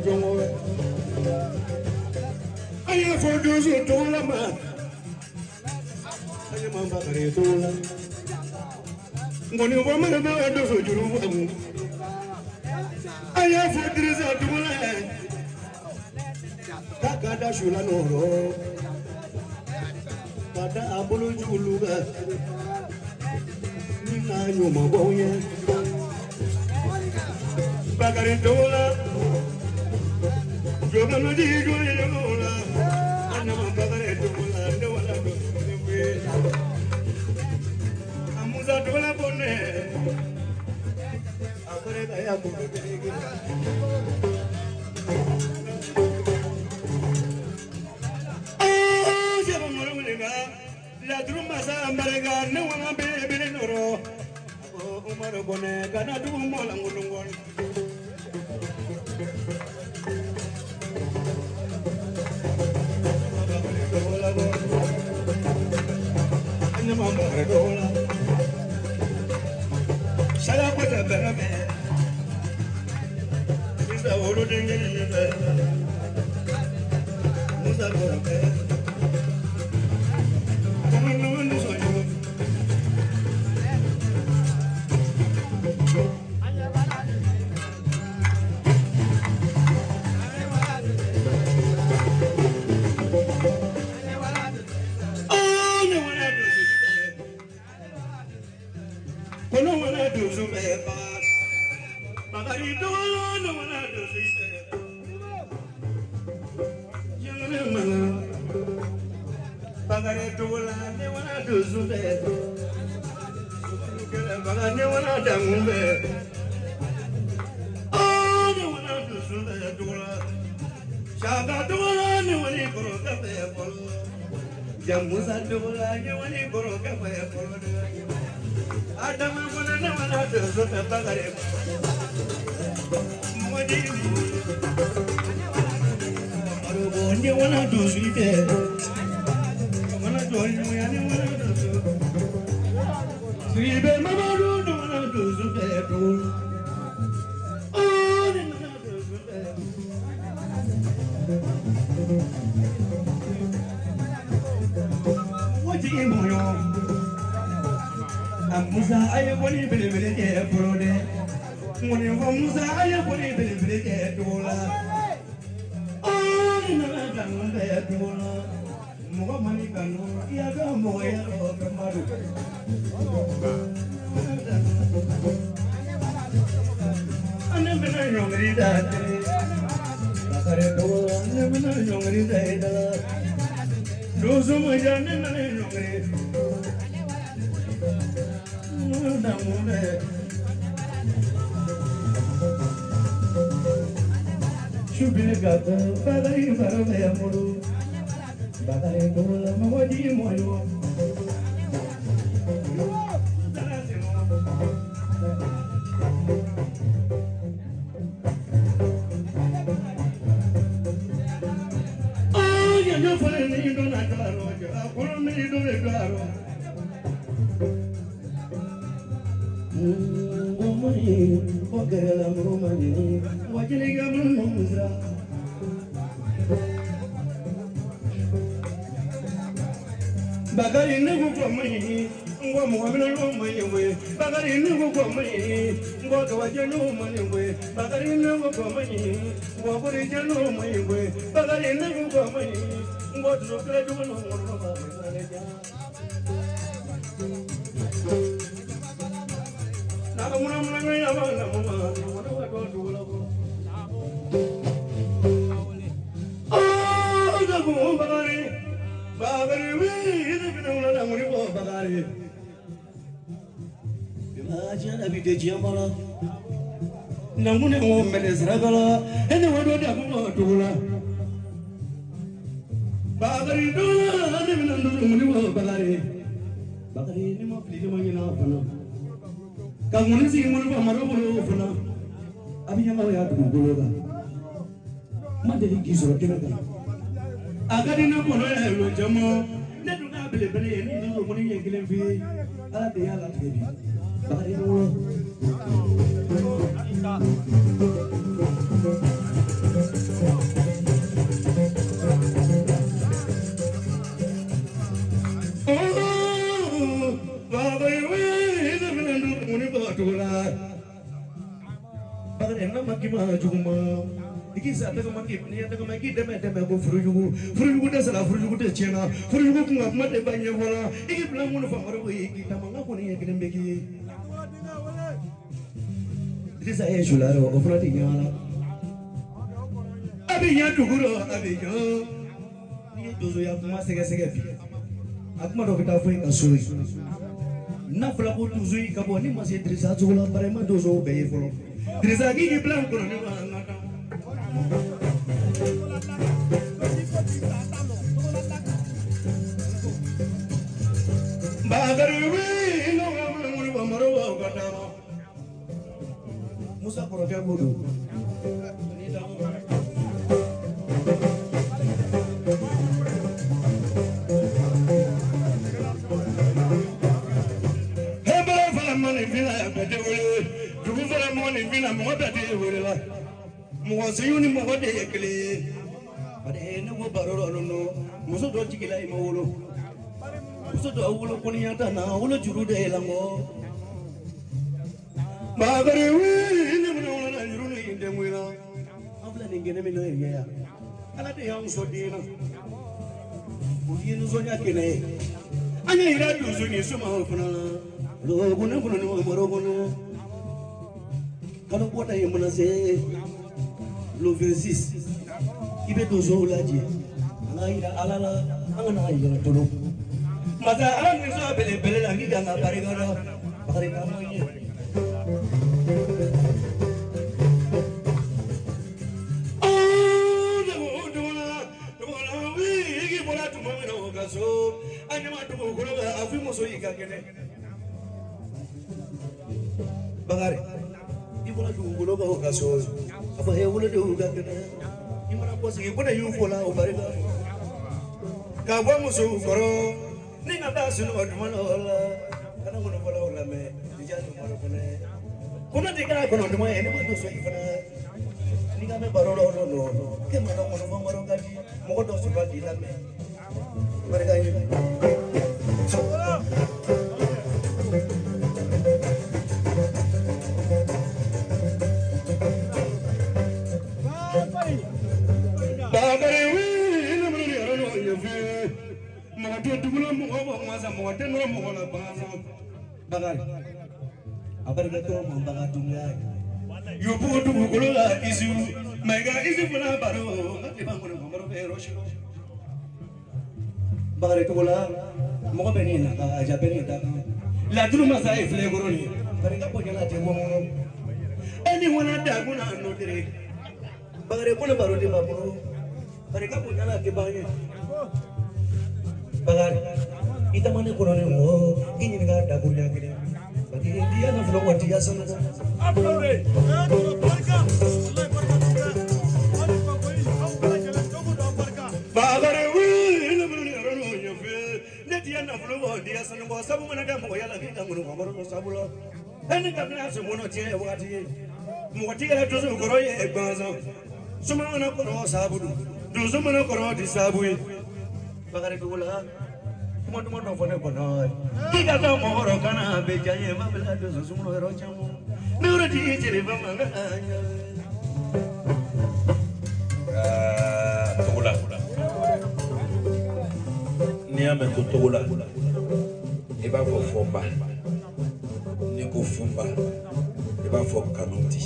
jɔngɔ an y'a fɔ donso tɔgɔ la ma an ye man Bakari tɔgɔ la nkɔni fɔ mana bɛ donso juru faamu an y'a fɔ Dirisa tɔgɔ la k'a ka da su la nɔrɔ ka da a bolo jugulu kan ni n'a ɲuman bɔ ye Bakari tɔgɔ la jɔkalo di jɔn ye la an nama Bakari tɔgɔ la ne wala dɔn ne a Musa tɔgɔ la bɔnɛ a kɔrɔ ka ya ko laduru masa barika ne wala belebele nɔrɔ Umaru Bɔnɛ kana dugu mɔla ŋolongɔn Sala kɔtɛ bɛrɛ bɛ Musa wolo denkɛ bɛ Musa bɔrɔ bɛ Bakari ne ko mayi ngo mɔgɔ mayi we Bakari ne ko mayi ngo kawaje no mayi we Bakari ne ko mayi ngo kore no mayi we Bakari ne ko mayi ngo dukre du no ngoro ba me ja na muna muna ya ba na muna muna wa do do la ko ah da ko Bakari Bakari we Bakari Bima bi de jambala namune o mele zragala ene wodo da mo dula Bakari dula ne min ndu muni wo Bakari Bakari ni mo fili mo nyina fana ka ngoni si ngoni ba maro bolo fana abi nyama ya du bolo ga ma de ki so kene ga agadi na kono ya lo jamo ne du na bele bele ni ndu muni ye kelen fi ala de ya la tigɛ bi Bakari ni wolo. Bakari n'a ma k'i ma juguman i k'i sa tɛgɛ ma k'i n'i ye tɛgɛ ma k'i dɛmɛ dɛmɛ ko furujugu furujugu tɛ sara furujugu tɛ tiɲɛ na furujugu kun ka kuma tɛ ba ɲɛfɔ la i k'i bila ŋɔni fa wɛrɛ ko ye k'i taama n ka kɔni ye kelen bɛ k'i ye. Dirisa ye sula rɔ o fana tɛ ɲɛ la a bɛ ɲɛ dugu rɔ a bɛ ɲɛ n'i ye donsoya kuma sɛgɛsɛgɛ bi a kuma dɔ bɛ taa fɔ i ka so ye n'a fɔra ko donso in ka bɔ ni ma se Dirisa cogo la bari i ma donsow bɛɛ ye fɔlɔ Dirisa k'i k'i bila n kɔrɔ ne ma an ka taa. Bakari wii n'o ka ŋuni bamaro b'aw ka taama Musa kɔrɔkɛ ko don. Hebere fana mɔgɔninfinna bɛɛ tɛ wele dugu fana mɔgɔninfinna mɔgɔ bɛɛ tɛ wele la mɔgɔ seyu ni mɔgɔ de ye kelen ye bari ne ko baro la nɔ muso dɔ jigila i ma wolo muso dɔ wolo kɔniya t'a na wolo juru de ye langɔ Bakari wii ne mana wolo la juru ni denkunya la an filɛ nin kɛnɛ min na yen yan ala de y'anw sɔn den na o ye nisɔndiya kɛnɛ ye an y'a yira donso ni somaw fana la lɔgɔkun kɔnɔ ni maro kɔnɔ kalo bɔda in mana se le 26 i bɛ donsow lajɛ an k'a yira ala la an kana a yɛrɛ tolo masa ala nisɔn belebele la k'i kan ka barika da Bakari ka ma ye. Bakari i bɔra dugukolo kan o ka so a fɔ he wolodenw ka kɛnɛ i mana bɔ sigi ko ne y'u fo la o barika ka bɔ musow kɔrɔ ni ka taa sunɔgɔ duman na o la kana kɔnɔ fɔlɔ o lamɛn dija duman fana kɔnɔ tɛ kɛra kɔnɔ duman ye ne ma don so in fana n'i ka mɛn baro la o don k'e ma dɔn kɔnɔ fɔ maro ka di mɔgɔ dɔ sɔrɔ k'i lamɛn barika ye. Bakari wii ne mana yɔrɔ dɔ ɲɛfɛ mɔgɔ tɛ dugu la mɔgɔ bɔ masa mɔgɔ tɛ nɔrɔ mɔgɔ la gansan Bakari a barika tɔgɔ ma Bakari Dunbiya ye y'o bugu dugukolo la isu Mayiga isu fana baro n ka tiba kɔnɔ maro bɛ yɔrɔ si Bakari Togola mɔgɔ bɛ nin na ka ja bɛ nin da kan laturu masa ye filɛ kɔrɔ nin ye barika bonyana tɛ bɔ kɔnɔ e ni wana dakun na n'o tere Bakari ko ne baro tɛ ban bolo barika bonyana tɛ ban ye Bakari i tama ne kɔnɔ ne mɔ i ɲininka dakuruɲa kelen parce que diya nafolo kɔ diya sanu kɔ. Bakari wii ne mana yɔrɔ n'o ɲɛfɛ ne diya nafolo kɔ diya sanu kɔ sabu mana kɛ mɔgɔ yala k'i ka ŋunu kɔrɔ dɔ sabu la e ni kabini a sen kɔnɔ tiɲɛ ye wagati ye mɔgɔ ti kɛra donso kɔrɔ ye gansan suma mana kɔrɔ sabu don donso mana kɔrɔ di sabu ye Bakari Togola kuma duman dɔ fɔ ne kɔnɔ k'i ka taa mɔgɔ rɔ kana bɛ diya n ye ma bila donso sunkɔrɔ yɔrɔ caman ne yɔrɔ ti jeli ba ma Togola n'i y'a mɛn ko Togola i b'a fɔ Fɔnba n'i ko Fɔnba i b'a fɔ Kanuti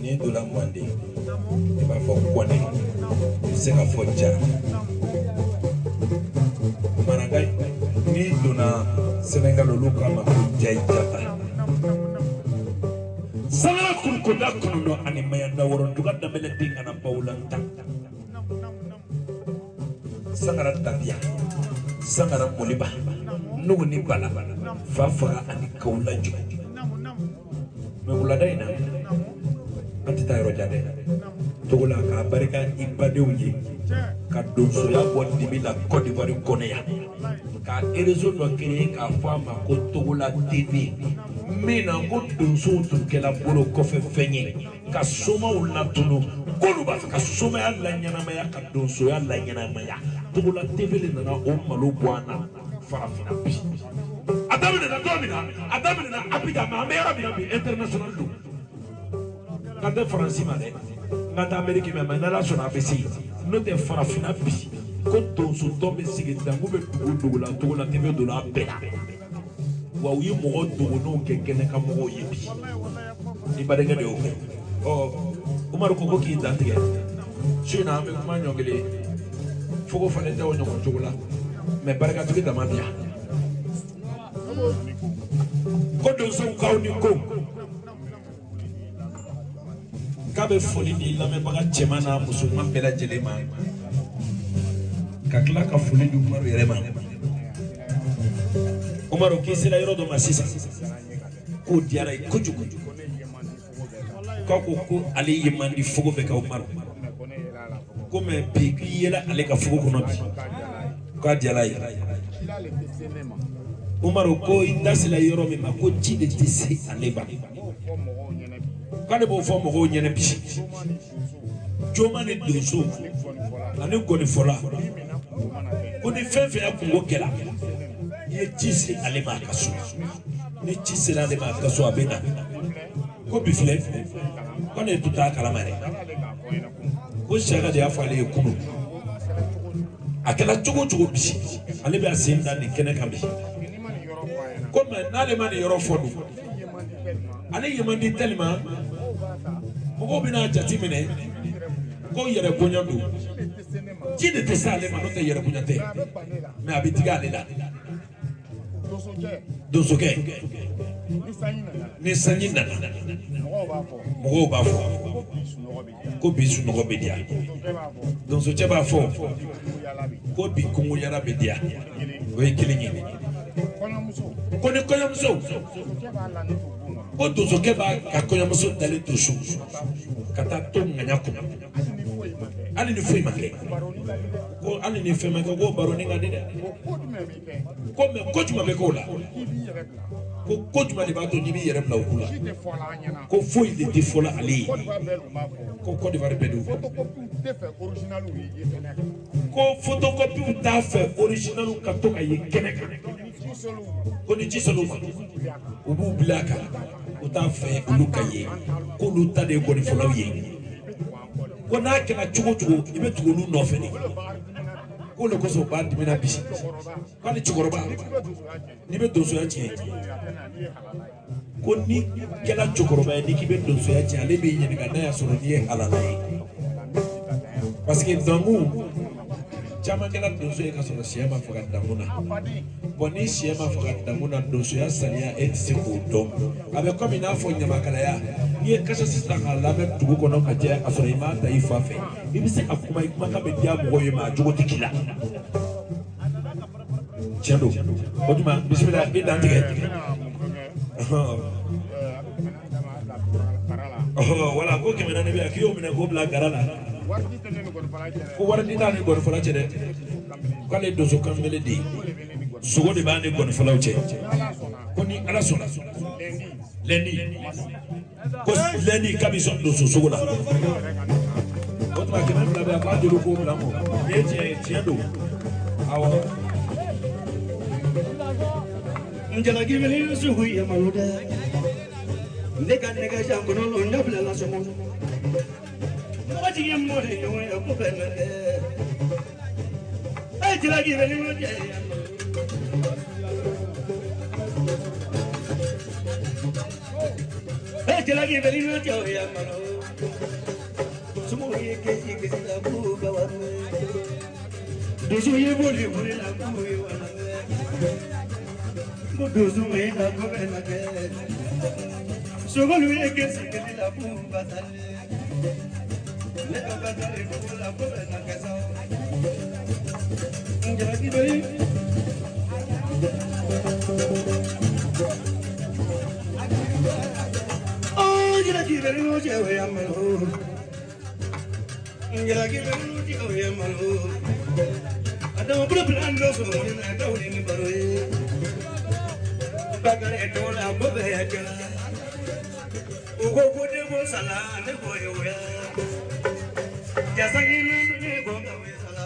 n'i donna Manden i b'a fɔ Kɔnɛ i bɛ se ka fɔ Jara Maraka n'i donna Sɛnɛgali olu k'a ma ko Jayi Jata Sangara kurukoda kɔnɔntɔn ani mayanda wɔɔrɔ duga danbɛlɛ den kana bawulanta Sangara tabiya Sangara moliba nugu ni bala fa faga ani kawula jɔ mɛ wulada in na an tɛ taa yɔrɔ jan dɛ Togola k'a barika i badenw ye ka donsoya bɔ dibi la Côte d'Ivoire kɔnɔ yan ka réseau dɔ créer k'a fɔ a ma ko Togola TV min na ko donsow tun kɛla bolo kɔfɛ fɛn ye ka somaw latunu k'olu b'a fɛ ka somaya laɲɛnamaya ka donsoya laɲɛnamaya Togola TV de nana o malo bɔ an na farafinna bi a daminɛna don min na a daminɛna Abidjan mais an bɛ yɔrɔ min na bi international don. N kan tɛ Faransi ma dɛ, n kan tɛ Ameriki ma, mais n'Ala sɔnna a bɛ se. N'o tɛ farafinna bi ko donso tɔn bɛ sigi, dankun bɛ dugu dugu la, togo la, TV donna a bɛɛ la. Wa u ye mɔgɔ dogonenw kɛ kɛnɛ kan mɔgɔw ye bi. I badenkɛ de y'o kɛ. Ɔ Umaru ko k'i dantigɛ. Su in na an bɛ kuma ɲɔngiri fogo falen tɛ o ɲɔgɔn cogo la, mais barikatigi dama bi yan. Ko donsow k'aw ni ko k'a bɛ foli di lamɛnbaga cɛman n'a musoman bɛɛ lajɛlen ma, ka tila ka foli di Umaru yɛrɛ ma. Umaru k'i sera yɔrɔ dɔ ma sisan k'o diyara ye kojugu, k'a ko ko ale ye man di fogo bɛɛ ka Umaru ko, mais bi k'i yela ale ka fogo kɔnɔ bi k'a diyara ye. Umaru ko i da sera yɔrɔ min ma ko ji de tɛ se ale ma, k'ale b'o fɔ mɔgɔw ɲɛna bi. Joma ni donso ani gɔnifɔla, ko ni fɛn fɛn y'a kungo kɛla, i ye ci se ale ma a ka so, ni ci sera ale ma a ka so, a bɛ na. Ko bi filɛ k'ale tun t'a kalama yɛrɛ, ko Siyaka de y'a fɔ ale ye kunun. A kɛra cogo o cogo bi, ale bɛ a sen da nin kɛnɛ kan bi. Ko mais n'ale ma nin yɔrɔ fɔ dun, ale ye man di tellement mɔgɔw bɛna jate minɛ ko yɛrɛ bonya don. Ji de tɛ se ale ma, n'o tɛ yɛrɛ bonya tɛ, mais a bɛ digi ale la. Donsokɛ, ni sanji nana, mɔgɔw b'a fɔ ko bi sunɔgɔ bɛ diya. Donsokɛ b'a fɔ ko bi kungo yala bɛ diya. O ye kelen ye. Ko ni kɔɲɔmuso, ko donsokɛ b'a ka kɔɲɔmuso dalen to so ka taa to ŋaɲa kɔnɔ, hali ni foyi ma kɛ, ko hali ni fɛn ma kɛ, ko baroni ka di dɛ. Ko mais ko jumɛn bɛ k'o la? Ko ko jumɛn de b'a to n'i b'i yɛrɛ bila o ko la? Ko foyi de tɛ fɔla ale ye. Ko Côte d'Ivoire bɛɛ don, ko photocopie t'a fɛ original ka to ka ye kɛnɛ kan. Ko ni ci sɔrɔ u ma, u b'u bila a kan, u t'a fɛ olu ka ye k'olu ta de ye gɔnifɔlaw ye. Ko n'a kɛra cogo o cogo, i bɛ tugu olu nɔfɛ de. K'o de kosɔn u b'a dimina bi. K'ale cɛkɔrɔba, n'i bɛ donsoya tiɲɛ, ko ni kɛra cɛkɔrɔba ye, n'i k'i bɛ donsoya tiɲɛ, ale b'i ɲininka n'a y'a sɔrɔ n'i ye halala ye. Parce que dankun caman kɛra donso ye ka sɔrɔ sɛ ma faga dankun na. Bon, ni sɛ ma faga dankun na, donsoya sariya e tɛ se k'o dɔn. A bɛ komi n'a fɔ ɲamakalaya, n'i ye kasasi ta k'a lamɛn dugu kɔnɔ ka caya ka sɔrɔ i m'a ta i fa fɛ, i bɛ se ka kuma, i kumakan bɛ diya mɔgɔw ye, mais a jogo tɛ k'i la. Tiɲɛ don. O tuma bisimila, i dan tigɛ. Wala ko 400 bɛ yan, k'i y'o minɛ k'o bila gara la. Ko wari di t'a ni gɔnifɔla cɛ dɛ, k'ale ye donso kanbele de ye, sogo de b'a ni gɔnifɔlaw cɛ. Ko ni Ala sɔnna, lundi, ko lundi k'a bɛ sɔn donso sogo la. O tuma 200 bɛ yan, k'a joli k'o bila mɔ. Nin ye tiɲɛ ye, tiɲɛ don, awɔ. N jalaki bɛ sugu ye malo dɛ, ne ka nɛgɛ jan kɔnɔ n da bila la sɔngɔ mɔgɔ jigi ye mɔgɔ de ɲɔgɔn ye ko bɛɛ na dɛ. E jalaki bɛ ni cɛ e jalaki bɛ ni cɛ ya malo sumu ye kesi kesi la ko ka wa dusu ye boli boli la ko ye wala ko dusu ye la ko bɛ na kɛ sogolu ye kesi kesi la ko basale ne ka basale ko la ko bɛ na kɛ sa n jalaki bɛ. Oh, jalaki bɛ ni cɛ ya malo n jalaki bɛ ni cɛ ya malo adama bolo bila n dɔ sɔrɔ ni na ka wuli ni baro ye bakari tɔgɔ la ko bɛɛ kɛra u ko ko den ko sala ne ko ye o ya jasa ɲini ne ko ka we sala.